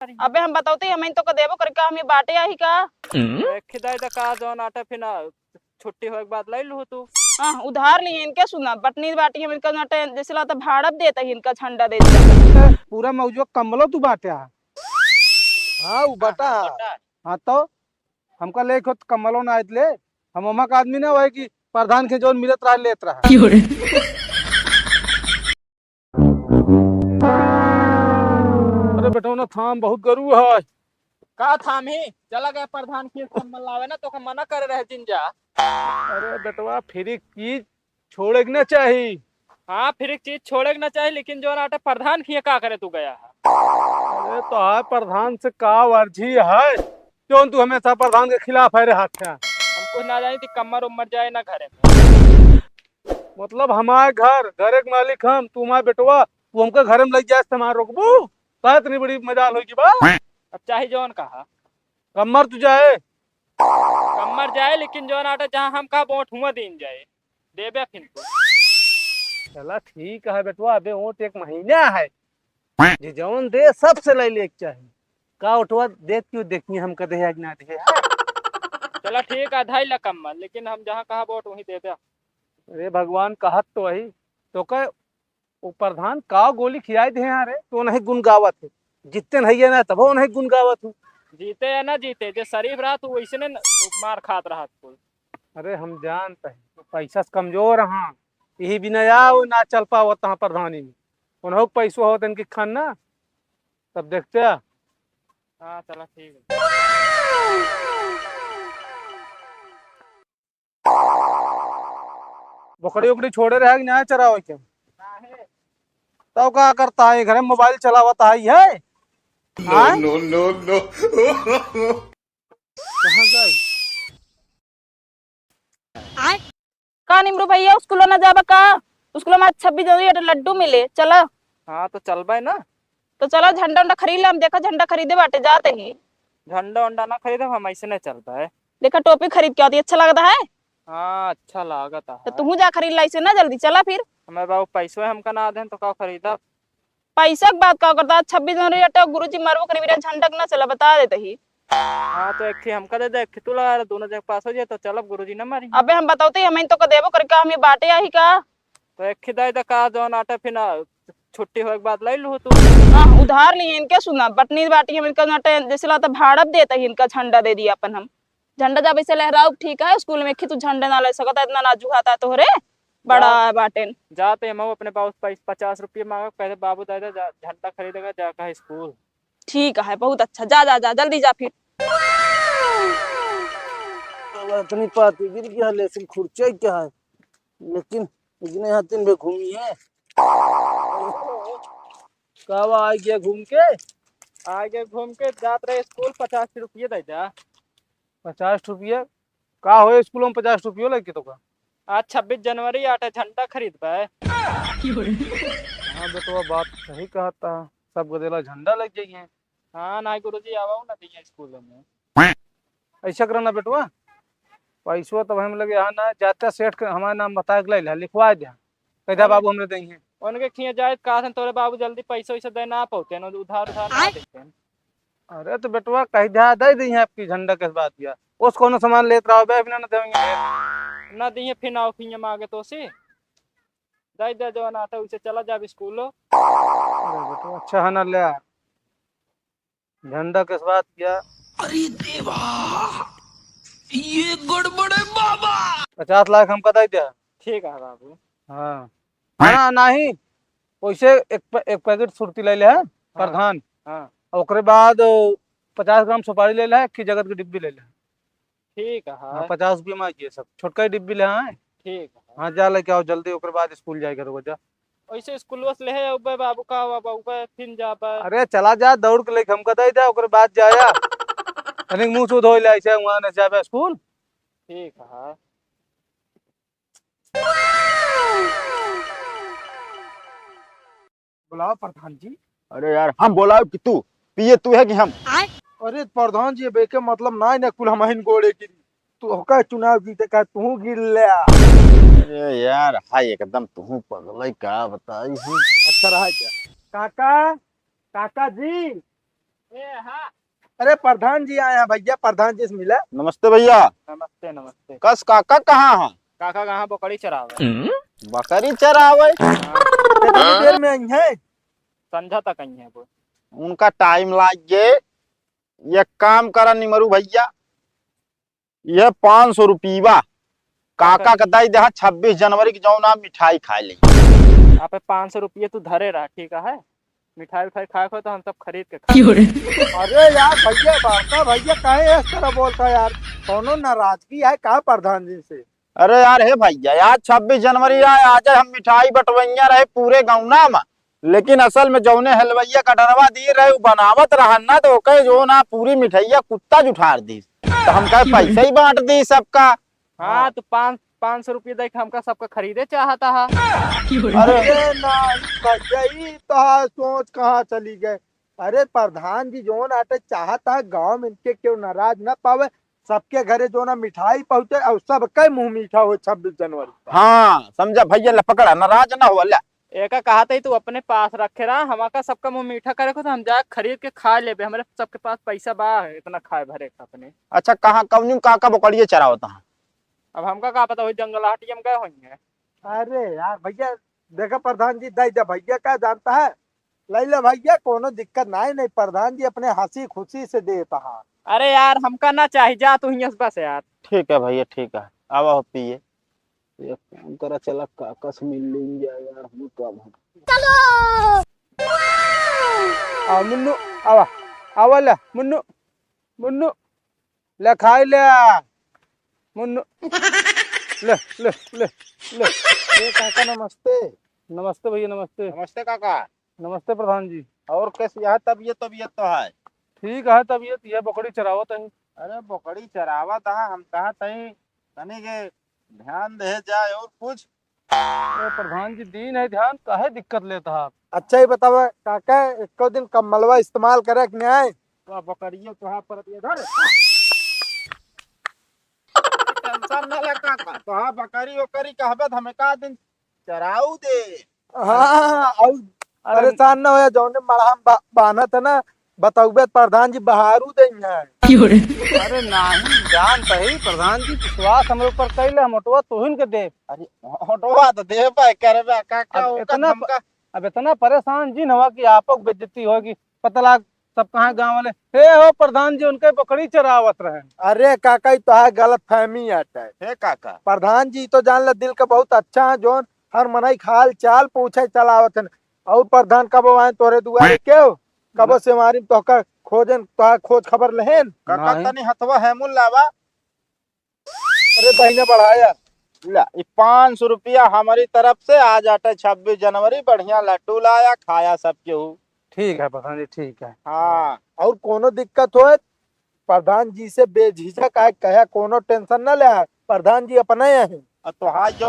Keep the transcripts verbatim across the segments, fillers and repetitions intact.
अबे हम बतावते ही, हमइन तो का देबो करी का, हम ये बाटे आही का? एक ही दाई दा का जौन आटे फिर ना छुट्टी होए के बाद लइ लू तू। हाँ, उधार लिए इनके सुना, बटनी बाटी हम इनका ना टे-, जैसे ला तो भाड़ा देता ही इनका झंडा दे दिया। पूरा मौजो कम्बलो तू बाटे हा। हाँ, उ बटा। हाँ, बटा। हाँ तो हमका ले खुद कम्बलो ना आइत ले, हम ओमा का आदमी ना होए कि प्रधान के जौन मिलत रहा लेत रहा। क्यों रे? अरे बेटौना थाम, बहुत गरू है। का थाम ही? चला गया प्रधान के कम्बल लावे ना, तो का मना करे रहे जिन जा। अरे बेटवा, फ्री की चीज छोड़े के ना चाही। हाँ, फ्री की चीज छोड़े के ना चाही, लेकिन जौन आटे प्रधान खिए का करे तू गया है? अरे तो है प्रधान से का वर्जी है? क्यों तू हमेशा प्रधान के खिलाफ है रे हाथ है? हम कुछ ना जानी थी, कम्मर उम्मर जाए ना घरे में। मतलब हमारे घर, घरे के मालिक हम, तू हमारे बेटवा, तू हमके घरे में लग जाए से हमारे रोकबू? का इतनी बड़ी मजाल होगी बा? अब चाहे जौन कहा। कम्मर तू जाए। कम्मर जाए, लेकिन जौन आटा जहाँ हम कहा वोट हुआ दीन जाए, देबे फिर तू। चला ठीक है बेटवा, अबे वोट एक महीना है, जे जौन दे सबसे ले ले के चाहे। का ओटवा देत क्यों देखिए हम कदे है कि ना दे है? चला ठीक है, धाई ला कम्मर, लेकिन हम जहाँ कहा वोट वहीं देबे। अरे भगवान, कहत तो वही तो कह, वो प्रधान का गोली खियाए दे हैं रे, तो नहीं गुन गावत है। जितने नहीं है ना, तब वो नहीं गुन गावत हूँ। जीते या ना जीते, जे शरीफ रहा तू वैसे ने न-, मार खात रहा तू। अरे हम जानत है, पैसा से कमजोर हाँ, यही बिना आओ ना चल पावत हाँ प्रधानी में। उन्हों के पैसो होत इनकी खान ना, तब देखते हैं। हाँ, चला ठीक है। बकरी उकरी छोड़े रहे कि नहीं चरावे के? तब का करता है, घर में मोबाइल चलावता है, ये? No, आय? No, no, no। कहाँ गई? का निमरू भैया, स्कूल ना जाबा का? स्कूल में आज छब्बीस जनवरी है, लड्डू मिले, चला। हाँ, तो चलबे ना। तो चला, झंडा उंडा खरीद ले, हम देखा झंडा खरीदे बाटे, जाते ही। झंडा उंडा ना खरीदब, हम ऐसे नहीं चलबे। देखा, टोपी खरीद के आती, अच्छा लगता है। हाँ, अच्छा लागत तो है। तुहू जा खरीद ला, ऐसे ना जल्दी, चला फिर। हमें बाबू पैसो हमका ना देन तो का खरीदब? पैसा के बात का करता, छब्बीस जनवरी अटे, गुरुजी मरबो करी, मेरा झंडा के ना चला, बता देते ही। हाँ, तो एक ही हमका दे दे, एक ही तू लगा ले, दोनों जगह पास हो जाए तो चलब, गुरुजी ना मारी। अबे हम बतावते ही, हमइन तो का देबो करी का, हम ये बाटे आही का? तो एक ही दे दे का, जौन आटे फिर ना छुट्टी होए के बाद लइ लू तू। हाँ, उधार लिए इनके सुना, बटनी बाटी हम इनका ना टे-, जैसे ला तो भाड़ा देता ही इनका झंडा दे दिया अपन हम। झंडा जब ऐसे लहराओ ठीक है, स्कूल में एक ही तू झंडा ना ले सकता, इतना नाजू हाथ है तोहरे, बड़ा जा-, बाटेन। जाते हम अपने बाबू से पचास रुपये मांगा, कहते बाबू दे दे, जा, झंडा खरीदेगा, जा कहा स्कूल। ठीक है, बहुत अच्छा, जा, जा, जा, जल्दी जा फिर। अब इतनी पाती गिर गया, लेकिन खुर्चा क्या है? लेकिन इतने यहाँ तीन बे घूमी है। का बा, आ गया घूम के? आ गया घूम के, जात रहे स्कूल, पचास रुपये दे जा। पचास रुपये? का होए स्कूल में पचास रुपयो लग के तो का? आज छब्बीस जनवरी आटे, झंडा खरीदबे। हाँ बेटवा, बात सही कहता, सब गदेला झंडा लग जाइए। हाँ, ना गुरुजी, आवा ना दिए स्कूल में। ऐसा करा ना बेटवा, पैसवा तब हम लगे यहाँ ना, जाता सेठ के हमारा नाम बता के ले लिखवा दे, कहता अरे। बाबू हमरे देंगे। उनके खिया जाए, कहा थे तोरे बाबू जल्दी पैसा वैसा दे ना पाते हैं, उधार उधार ना आय। देते हैं। अरे तो बेटवा कह दे, दे दी है आपकी झंडा के बाद दिया, उस कोनो सामान लेत रहो बे, बिना ना देंगे। ना दिए, फिर आओ खिया मांगे तो से दे दे, जो ना आता उसे चला जाब स्कूलो। अरे बेटवा अच्छा है ना, ले आ। झंडा के बात किया। अरे देवा, ये गड़बड़ है बाबा। पचास लाख हमका दे दिया। ठीक है बाबू। हाँ। हाँ, नहीं, वैसे एक पै-, एक पैकेट सुरती ले ले है, हाँ। प्रधान। हाँ। ओकरे बाद पचास ग्राम सुपारी ले ले है, एक जगत की डिब्बी ले ले है। ठीक है। हाँ, पचास रुपये में आइए सब। छोटका ही डिब्बी ले आए। ठीक है। हाँ, जा लेके आओ जल्दी, ओकरे बाद स्कूल जाए घर को जा। ऐसे स्कूल से ले है, उबे बाबू का, बाबू, उबे फिन जाबे। अरे चला जा, दौड़ के लेके हमका दे दे, ओकरे बाद जाया। तनिक मुंह से धो ले, ऐसे वहाँ न जाबे स्कूल। ठीक है। बुलाओ प्रधान जी। अरे यार, हम बोलाओ कि तू? पिए तू है कि हम? अरे प्रधान जी, बेके मतलब ना, ना कुल हम हिन गोड़े गिरी। तू होका चुनाव जीते का तू गिर ले। अरे यार, हाय एकदम तू पगलई, का बताई हूँ। अच्छा रहा क्या? काका, काका जी, ए, हाँ। अरे प्रधान जी आए हैं भैया, प्रधान जी से मिला। नमस्ते भैया। नमस्ते, नमस्ते। कस काका कहाँ हैं? काका कहाँ बकरी चरावे। बकरी चरावे? हाँ। कितनी देर में आई हैं? संझा तक आई हैं वो। उनका टाइम लाग गए। एक काम करा निमरू भैया, यह पाँच सौ रुपीवा काका का? के दई देहा, छब्बीस जनवरी के जौन आप मिठाई खाए ले। आप पाँच सौ रुपये तू धरे रहा, ठीक है? मिठाई उठाई खाए को तो हम सब खरीद के खा क्यों रे? अरे यार भैया, बाका भैया काहे इस तरह बोलता यार? कौनो नाराजगी है का प्रधान जी से? अरे यार, हे भैया, आज छब्बीस जनवरी आए, आज हम मिठाई बंटवैया रहे पूरे गौना में, लेकिन असल में जौने हलवैया का डरवा दिए रहे, उ बनावत रहन ना, तो ओके जो ना पूरी मिठाइया कुत्ता जुठार दी, तो हम कहे पैसा ही बांट दी सबका। हाँ, तो पाँच, पाँच सौ रुपये दे के हमका सबका खरीदे चाहता है। अरे अरे नहीं भैया, ई तो सोच कहाँ चली गए? अरे प्रधान जी जौन आटे चाहता है, गाँव में इनके क्यों नाराज ना पावे, सबके घरे जो ना मिठाई पहुँचे और सबके मुँह मीठा हो छब्बीस जनवरी का। हाँ, समझा भैया, ले पकड़ा, नाराज ना हो, ले। एका कहा था तू अपने पास रखे रहा, हमका सबका मुँह मीठा करे को तो हम जा खरीद के खा लेबे, हमरे सबके पास पैसा बा इतना खाए भरे का अपने। अच्छा, कहाँ, कौन काका बकरिए चरावत हैं? अब हमका का पता, वही जंगल हटिया में गए होंगे। अरे यार भैया, देखा प्रधान जी, दे दे भैया, का जानता है, ले ले भैया, कोनो दिक्कत नहीं, नहीं, प्रधान जी अपने हँसी खुशी से देता है। अरे यार, हमका ना चाही, जा तू हियाँ से बस यार। ठीक है भैया, ठीक है, आवा हो पिए। एक काम करा, चला काका से मिल लेंगे यार, हम कब हम। चलो। आ मुन्नू, आवा, आवा ले, मुन्नू, मुन्नू, ले खाई ले, मुन्नू, ले, ले, ले, ले। अरे काका नमस्ते। नमस्ते भैया, नमस्ते। नमस्ते काका। नमस्ते प्रधान जी। और कैसी है तबीयत? तबीयत तो है ठीक है, तबीयत ये बकरी चरावत है। अरे बकरी चरावत है, हम कहा तही तनी के ध्यान दे जाए और कुछ। अरे प्रधान जी, दीन है ध्यान, काहे दिक्कत लेता है आप? अच्छा ही बतावा काका, एको दिन कम्मलवा इस्तेमाल करे कि नहीं? तो बकरियों तो हाथ पर ये धर। टेंशन ना ले काका, तो हाँ बकरी ओकरी कहबे तो हमें का दिन चराऊ दे। हाँ, और अरे परेशान ना होया, जौने मड़हा में बा-, बान्हत है ना, बतौबे प्रधान जी बहारू दे हैं। क्यों रे? अरे नाही, जान सही, प्रधान जी विश्वास हमरे ऊपर कैले, हम ओटवा तोहिन के देब। अरे ओटवा तो देबे करबे काका, अब ओकर इतना प-, हमका अब इतना परेशान जिन हुआ कि आपक बेइज्जती होगी, पता लाग सब कहाँ गाँव वाले, "हे हो प्रधान जी, उनके बकरी चरावत रहे।" अरे काका, ई तोहार गलतफहमी आटे। हे काका। प्रधान जी तो जान ले दिल के बहुत अच्छा है, जौन हर मनई के हाल चाल पूछे चलावत हन। और प्रधान कबो आए तोरे दुआरे क्यों? कबो सेवारी में तोहका खोजन, तोहार खोज खबर लेहेन। काका नहीं। तनी हथवा हेमुन लावा। अरे दहिना बढ़ाया। ला, ई पाँच सौ रुपया हमारी तरफ से, आज आटे छब्बीस जनवरी, बढ़िया लड्डू लाया, खाया सब केहू। ठीक है प्रधान जी, ठीक है। हाँ। और कोनो दिक्कत होए, प्रधान जी से बेझिझक आए कहे, कोनो टेंशन न ले, प्रधान जी अपने हैं। और तोहार जो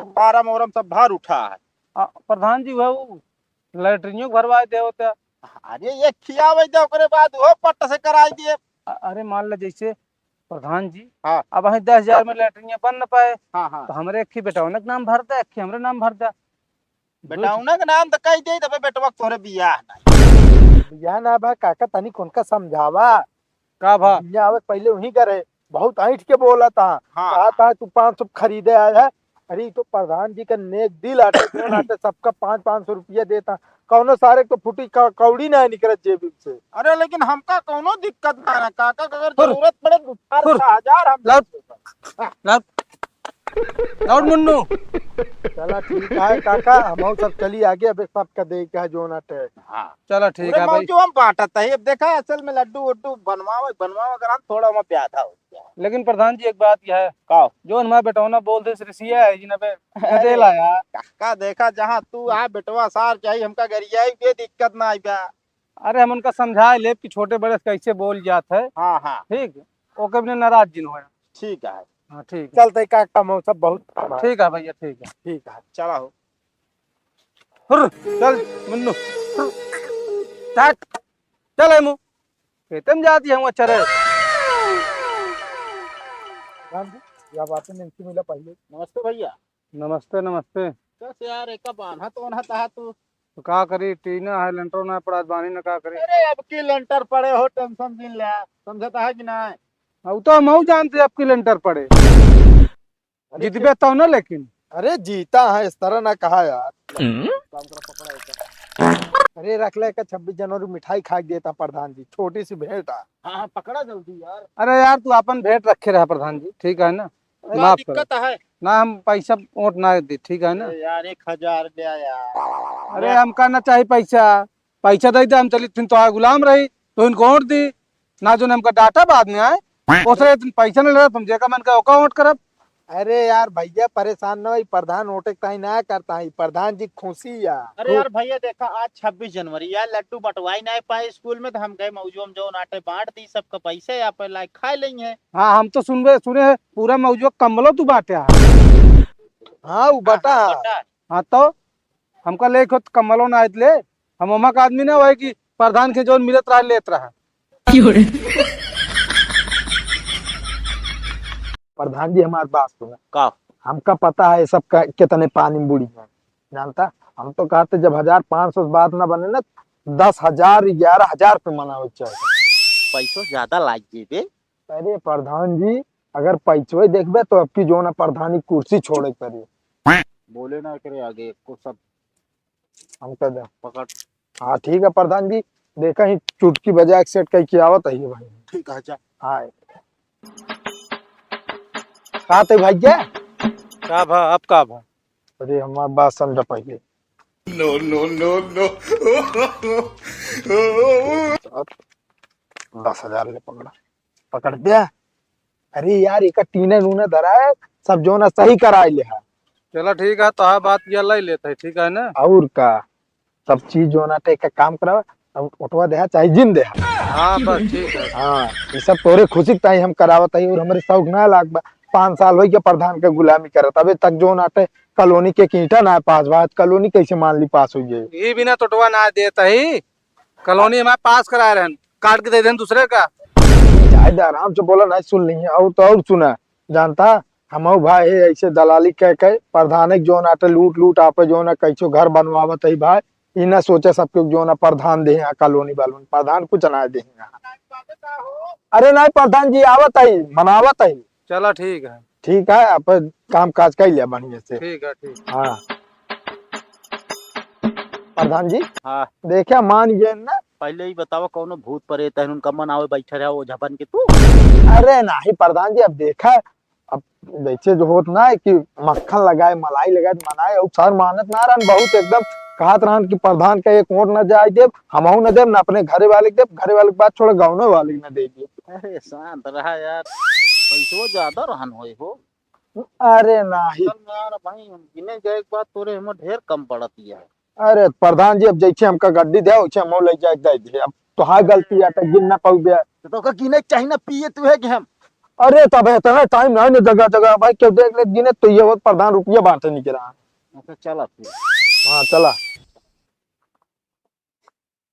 फार्म ओरम सब भर उठा है। आ, प्रधान जी, वह वो लैट्रिनियों भरवाए दे होते। अरे, ये खियावे दे, ओकरे बाद वो पट से कराई दिए। अ-, अरे, मान ले जैसे प्रधान जी, हाँ। अब वहीं दस हजार में लैट्रिन बन न पाए, हाँ, हाँ। तो हमरे एक ही बेटौना के नाम भर दे, एक ही हमरे नाम भर दे। बेटौना के नाम तो कह दे, तबे बेटवा के तोहरे बियाह नहीं। बियाह ना बा, काका, तनी उनका समझावा। का भा? बियाह आवे पहले वहीं करे, बहुत ऐंठ के बोला था। हाँ। कहा था, "तू पाँच सौ खरीदे आया है।" अरे, ई तो प्रधान जी का नेक दिल आटे, कौन आटे, सबका पाँच, पाँच सौ रुपया देता। कौनो सारे को फूटी कौ-, कौड़ी ना निकलत जेब से। अरे, लेकिन हमका कौनो दिक्कत ना है, काका, अगर हुर। जरूरत पड़े, दो चार हुर। हजार हम लौट। दे देबे। लौट। लौट मुन्नू। चला, ठीक है, काका, हम सब चली आगे, अबे सबका दे के है, जो ना टे। हाँ। चला, ठीक पूरे है भाई। मौजू हम बांटत है। अब देखा, असल में लड्डू उड्डू बनवावे, बनवावे, अगर हम थोड़ा वहाँ प्यादा हो गया। लेकिन प्रधान जी, एक बात यह है, का? जो हमारा बेटौना बोल दे, रिसिया है जी ना बे, अरे, गदेला यार। काका, देखा, जहाँ तू आ, बेटवा सार चाही, हमका गरियाई के दिक्कत ना आई बा। अरे, हम उनका समझाए लेब कि छोटे बड़े से कैसे बोल जात है। हाँ, हाँ। ठीक, ओके, अपने नाराज जिन होया। ठीक है। हाँ, ठीक है। चलते काका, मौसम बहुत ठीक है भैया, ठीक है। ठीक है, चला हो। हुर, चल, मुन्नू, हुर, चल, चल, ए मुँह, खेते में जाती है, अच्छा रहे। राम जी, या बातें नहीं मिला पहले। नमस्ते भैया। नमस्ते, नमस्ते। बस यार, एका बान्हा तो ओन्हा तहा तू। तो का करी, टीना है, लेंटरो ना पड़ा, बानी ना का करी। अरे, अब की लेंटर पड़े हो, टेंशन जिन ले, समझता है कि ना? अब तो हम जानते अब की लेंटर पड़े। अरे जितबे तो ना, लेकिन अरे जीता है, इस तरह ना कहा यार। हम्म? अरे रख ले का, छब्बीस जनवरी मिठाई खा के देता प्रधान जी, छोटी सी भेंट है। हाँ, हाँ, पकड़ा जल्दी यार। अरे यार, तू अपन भेंट रखे रहा प्रधान जी, ठीक है ना? का माफ करो। दिक्कत है? ना, हम पैसा वोट ना दी, ठीक है ना? अरे यार, एक हजार ले आ यार। अरे हमका ना चाही पैसा, पैसा दे दे, हम चली फिर तो गुलाम रही, तो इनको वोट दी, ना जो हमका डाटा बाद में आए, ओसरे तुम पैसा नहीं ले, तुम जेका मन का ओका वोट करब। अरे यार भैया, परेशान न हो, ई प्रधान वोटे के ताई ना करता है, ई प्रधान जी खुशी या। अरे यार भैया, देखा, आज छब्बीस जनवरी यार, लड्डू बंटवाई ना पाए स्कूल में, तो हम गए मौजो में जो नाटे बांट दी, सबका पैसे या पे लाए खा लेंगे। हाँ, हम तो सुनबे सुने हैं, पूरा मौजो कम्बलो तू बांटे है। हाँ, वो बटा। हाँ, बटा। हाँ, तो हमका लेके होत कम्बलो ना आइत ले, हम ओमा का आदमी ना होए कि प्रधान के जौन मिलत रहा, लेत रहा। प्रधान जी, हमार बात सुना। का? हमका पता है सब का, कितने पानी में बुड़ी हैं, जानता? हम तो कहते जब हजार पाँच सौ से बात ना बने ना, दस हजार, ग्यारह हजार पे मनावे के चाही। पैसो ज्यादा लाग जेबे। अरे प्रधान जी, अगर पैसवे देखबे तो अब की जो ना प्रधानी कुर्सी छोड़े के पड़ी। बोले ना करे आगे, एको सब हमका दे। पकड़। हाँ, ठीक है प्रधान जी, देखा ही चुटकी बजा के सेट कई के आवत है भाई। ठीक है, जा। हाँ। का ते भाई क्या? का भा, अब का भा? अरे हमार बात समझ पहिले। No, no, no, no। दस हजार ले पकड़ा, पकड़ दे। अरे यार, एका टीना नूना धरा है, सब जो ना सही कराए ले है। चला ठीक है, तो हाँ बात किया लाई लेते हैं, ठीक है ना? और का, सब चीज जो ना टे का काम करावा, अब उठवा दे, चाहे जिन दे। हाँ, बस ठीक है। हाँ, ये सब तोरे खुशी के ताई हम करावत हई और हमरे शौक ना लाग बा। पाँच साल होई के प्रधान के गुलामी करत, अबे तक जो ना टे कॉलोनी के एक ईंटा ना पास बा, आज कॉलोनी कैसे मान ली पास हो जाए? ये बिना टोटवा ना देत ही, कॉलोनी हमारे पास कराए रहन, काट के दे देन दूसरे का। जायद आराम से बोला, नहीं सुन ली, और तो और सुना, जानता, हमहू भाई है ऐसे दलाली कह के प्रधान के जोन आटे लूट लूट आपे जोन कैसो घर बनवावत है भाई, ई ना सोचे सबके जोन प्रधान दे हैं कॉलोनी वालों, प्रधान कुछ ना दे हैं। अरे नहीं प्रधान जी आवत है, मनावत है। चला ठीक है। ठीक है, आप काम काज कर लिया बढ़िया से। ठीक है, ठीक। हाँ। प्रधान जी। हाँ। देखा, मान गए ना। पहले ही बतावा, कौनो भूत प्रेत है, उनका मन आवे बैठे रहे ओझा बन के तू। अरे नहीं प्रधान जी, अब देखा, अब जैसे जो होत ना है कि मक्खन लगाए, मलाई लगाए, मनाए, और सर मानत ना रहन, बहुत एकदम कहत रहन कि प्रधान का एक वोट न जाए देब, हमहू न देब, न अपने घरे वाले के देब, घरे वाले के बात छोड़, गाँव वाले के न दे देब। अरे शांत रहा यार, पैसो ज्यादा रहन होए हो। अरे नाही। चल ना यार भाई, हम गिने जाए एक बात तोरे हमें ढेर कम पड़त यार। अरे प्रधान जी, अब जैसे हमका गड्डी दे, वैसे हम ले जाए दे दे। अब तोहार गलती है, तो गिन ना पाऊ बे। तो तोका गिने के चाही ना, पिए तू है कि हम? अरे तब इतना टाइम नहीं ना, जगह जगह भाई, क्यों देख ले गिने तो ये होत प्रधान रुपया बांटे नहीं के रहा। अच्छा चला फिर। हाँ चला।